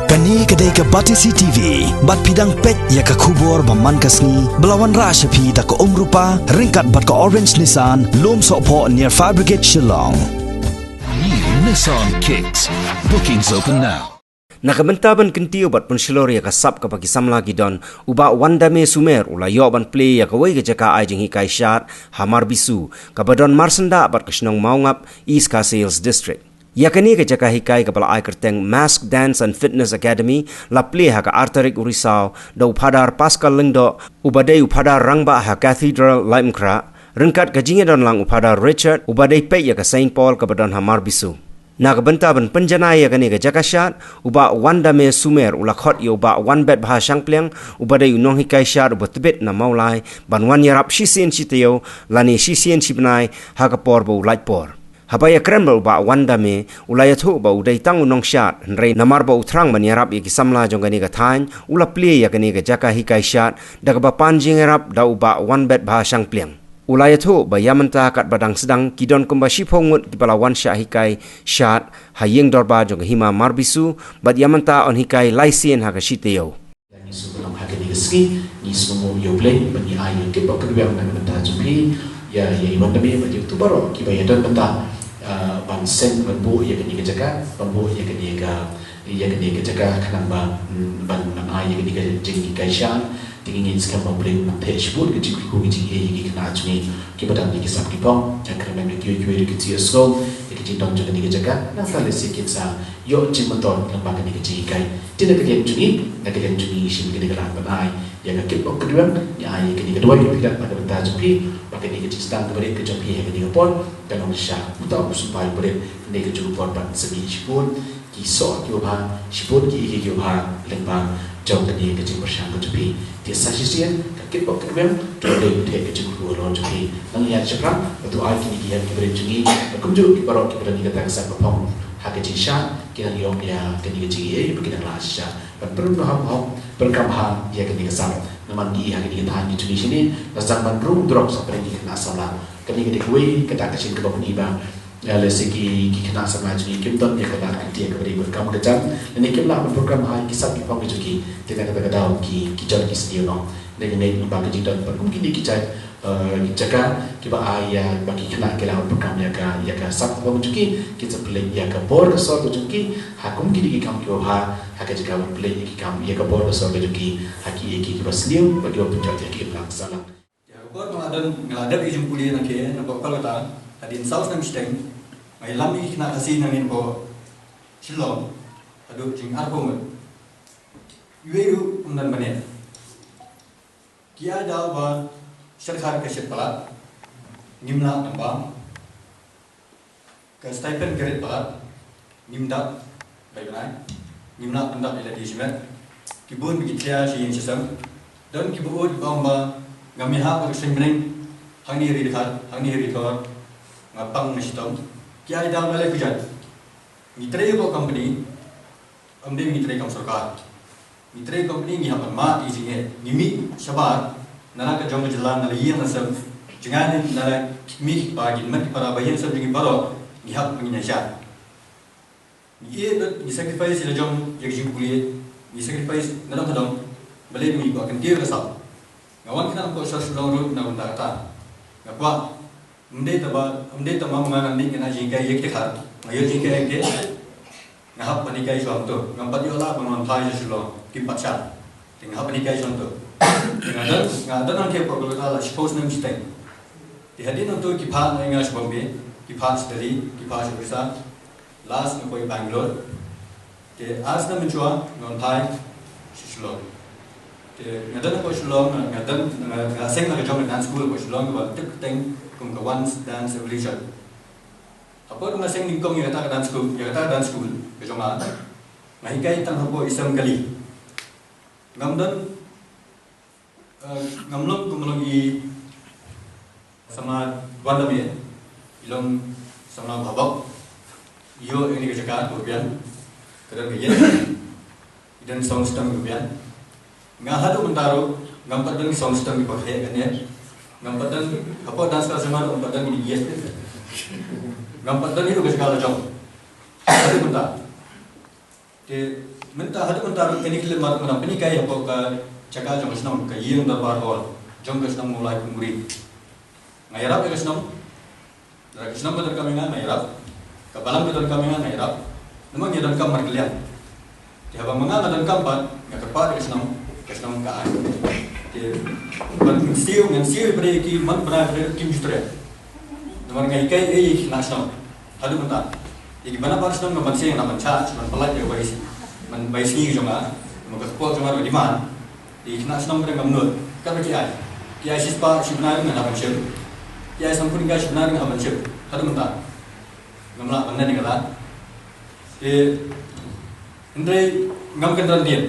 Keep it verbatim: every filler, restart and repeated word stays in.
Kane ka dei ka Batesi T V, bad phi dang peit ïa ka khubor ba man ka sngi, ba la wanrah sha phi da ka Umrupa, ryngkat bad ka Orange Nissan, Lumsohphoh near Fire Brigade Shillong. New Nissan Kicks. Bookings open now. Na ka bynta ban kyntiew bad pynshlur ïa ka sap kaba ki samla ki don, u Bah Wandame Sumer u la ïoh ban plie ïa kawei ka jaka ai jinghikai shad ha Marbisu, kaba don marsyndah bad ka shnong Mawngap, East Khasi Hills District. Ïa kane ka jaka hikai kaba la ai kyrteng Mask Dance and Fitness Academy la plie ha ka ar tarik u Risaw da u Phadar Pascal Lyngdoh, uba dei u Phadar rangbah ha Cathedral Laitumkhrah, ryngkat ka jingïadon lang u Phadar Richard, uba dei peit ïa ka Saint Paul kaba don ha Marbisu. Na ka bynta ban pynjanai ïa kane ka jaka shad, u Bah Wandame Sumer u la khot ïa u Bah Wanbetbha Shangpliang, uba dei u nonghikai shad uba tbit na Mawlai, ban wan ïarap shisien shi taïew lane shisien shi bnai ha ka por ba u lait por. Haba ïakren bad u Bah Wandame, u la ïathuh ba u dei tang u nongshad, hynrei namar ba u thrang ban ïarap ïa ki samla jong kane ka thaiñ, u la plie ïa kane ka jaka hikai shad da kaba pan jingïarap da u Bah Wanbetbha Shangpliang. U la ïathuh ba ïa mynta katba dang sdang ki don kumba shiphew ngut kiba la wan shah hikai shad ha ïing dorbar jong ka Hima Marbisu, bad ïa mynta yn hikai lai sien ha ka shi taïew. Ngi sngewbha ha kane ka sngi, ngi sngewnguh ïa U Blei ba ngi ai ïa ka kitbok kitwiang na ka bynta jong phi, ïa, ïa i Wandame bad ïa kito baroh kiba ïadon bynta, ah, ban seng, ban buh ïa kane ka jaka, ban buh ïa kane ka, ïa kane ka jaka khnang ba, mm, ban, ban ai ïa kane ka jinghikai shad. Te ngi ngeit skhem ba U Blei un theh shibun ka jingkyrkhu ka jingeh ïa ki khynnah jong ngi kiba don ha ki sap ki phong, ïa kyrmen ïa kiwei kiwei ruh ki jingïasngew ïa ka jingdon jong kane ka jaka. Nangta lehse kin sa ïoh jingmyntoi lyngba kane ka jinghikai. Te na ka liang jong ngi, na ka liang jong ngi ngi shim kane ka lad ban ai ïa ka kitbok kitwiang, ngi ai ïa kane ka duwai ka pyrthei na ka bynta jong phi, ba kane ka jingsdang kaba rit ka jong phi ha kane ka por kan long shisha uta u symbai barit, kane ka jong ka por ban sngewthuh shibun ki soh kiba bha, shibun ki ïing kiba bha lyngba jong kane ka jingpyrshang ka jong phi. Te sa shisien ka kitbok kitwiang, to U Blei un theh ka jingkyrkhu halor jong phi. Nang ïa shaphrang, bad to ai kine ki hep ki briew jong ngi, bad kumjuh ki baroh kiba don ha kata ka sap ka phong ha ka jingshad, kin nang ïoh ïa kane ka jingïeit ba kin nang lah shisha ban pynrem noh, pynrem bha ïa kane ka sap. Namar ngi ha kane ka thaiñ ka jong ngi shane, la sdang ban rung drok sa pyrshah ki khynnah samla. Kane ka dei kawei kata ka shin kaba bun ba, eh, lehse ki, ki khynnah samla jong ngi kim don ïa ka lad ka ïa kaba dei ban kam ka jam. Lane kim lah ban program ha ki sap ki phong ki jong ki. Te na kata ka daw ki, ki jot ki sniew noh. Lane ngeit ba ka jingdon bad kum kine ki jait, eh, ki jaka kiba ai ïa ba ki khynnah ki lah ban program ïa ka, ïa ka sap ki phong ki jong ki. Kin sa pynleit ïa ka bor ka sor ka jong ki ha kum kine ki kam kiba bha, ha ka jaka ban pynleit ïa ki kam, ïa ka bor ka sor ka jong ki ha ki, ïa ki kiba sniew bad kiba pynjot ïa ki imlang sahlang. Ïa ka por ba nga don, nga la dep ïa ka jingpule na K N, napoh Kolkata, hadien saw snem shiteng, nga ïalam ïa ki khynnah Khasi nangne napoh Shillong haduh jingarphew ngut. Iwei ruh ym don ban ïa. Ki ïa daw ba shet khar ka shet palat, ngim lah ban bam. Ka stipend ka rit palat, ngim dap bai bnai, ngim lah pyndap ïa lade shimet. Ki bun ba ki tlia sha ïing sha sem. Don kiba ud kiba ong ba ngam ïahap bad ka seng bneng, hangne ha ri Dkhar, hangne ha ri Thor, nga pang nga shitom. Ki ai daw na leh kujat. Ngi trei hapoh company, ym dei ngi trei kam sorkar. Ngi trei company, ngi hap ban mad ïa ki jingeh. Ngi mih shabar na la ka jong ka jylla, na la ïing la sem. Jngai na la ki kmie ki kpa, ki met ki para ba ïing sem jong ngi baroh, ngi hap ban ïa shad. Ngi ïeit bad ngi sacrifice ïa la jong ïa ka jingpule. Ngi sacrifice na dong ha dong. Balei ngi kwah kyntiew ïa ka sap. Nga wan khnang hapoh sor Shillong Road na ka bynta kata. Nga kwah Ym dei tang ba, ym dei tang ba ma nga ngan leit ngan ai jinghikai ïa ki Dkhar. Nga ïoh jinghikai ïa ki. Nga hap ban hikai shuwa hangto. Ngam pat ïoh lah ban wan phai sha Shillong. Kim pat shah. Te nga hap ban hikai shuwa hangto. Te nga don, nga don hangto hapoh Kolkata la shiphew snem shiteng. Te hadien hangto ki phah na ïa nga sha Bombay, ki phah sha Delhi, ki phah sha Odisha. Last nga poi Bangalore. Te ar snem mynshuwa nga wan phai sha Shillong. Te nga don hapoh Shillong, nga, nga don, nga, nga seng na ka jong ka dance school hapoh Shillong kaba tip kyrteng kum ka Once Dance Revolution. Hapoh nga seng nyngkong ïa kata ka dance school, ïa kata ka dance school ka jong nga. Nga hikai tang hapoh i sem kali. Ngam don Eh, ngam long kum long i samla Wandame, i long samla ba bok. Ïoh ïa kane ka jaka ka Rupiah, ka don ka ïing, i don sound system ka Rupiah. Nga haduh mynta ruh ngam pat don sound system kiba kha ïa kane. Ngam pat don, hapoh dance class jong nga ruh ngam pat don ïa kane. Ngam pat don ïa ka jaka la jong. Haduh mynta. Te mynta, haduh mynta ruh kane ka lynti mar nga dang pynhikai hapoh ka jaka jong ka shnong, ka ïing dorbar hall jong ka shnong Mawlai Pynmuri. Nga ïarap ïa ka shnong. Lada ka shnong ka donkam ïa nga, nga ïarap. Ka balang ka donkam ïa nga, nga ïarap. Namar ngi donkam markylliang. Te haba ma nga nga donkam pat, nga kyrpad ïa ka shnong, ka shnong ka ai. Te ban siew, ngan siew ïa ki man bnai ki kim ju treh. Namar nga hikai ei ïa ki khynnah shnong. Haduh mynta ïa ki bnai ba shnong nga ban siew, nga ban shah, ban pynlait ïa ka bai, ban bai sngi jong nga. Namar ka kpoh jong nga ruh ka demand. Te ki khynnah shnong ka dang ngam nud. Katba ki ai, ki ai shispah shi bnai ruh nga hap ban shim. Ki ai sanphew tyngka shi bnai ruh nga hap ban shim. Haduh mynta ngam lah ban nen ïa ka lad. Te hynrei ngam kynran dien.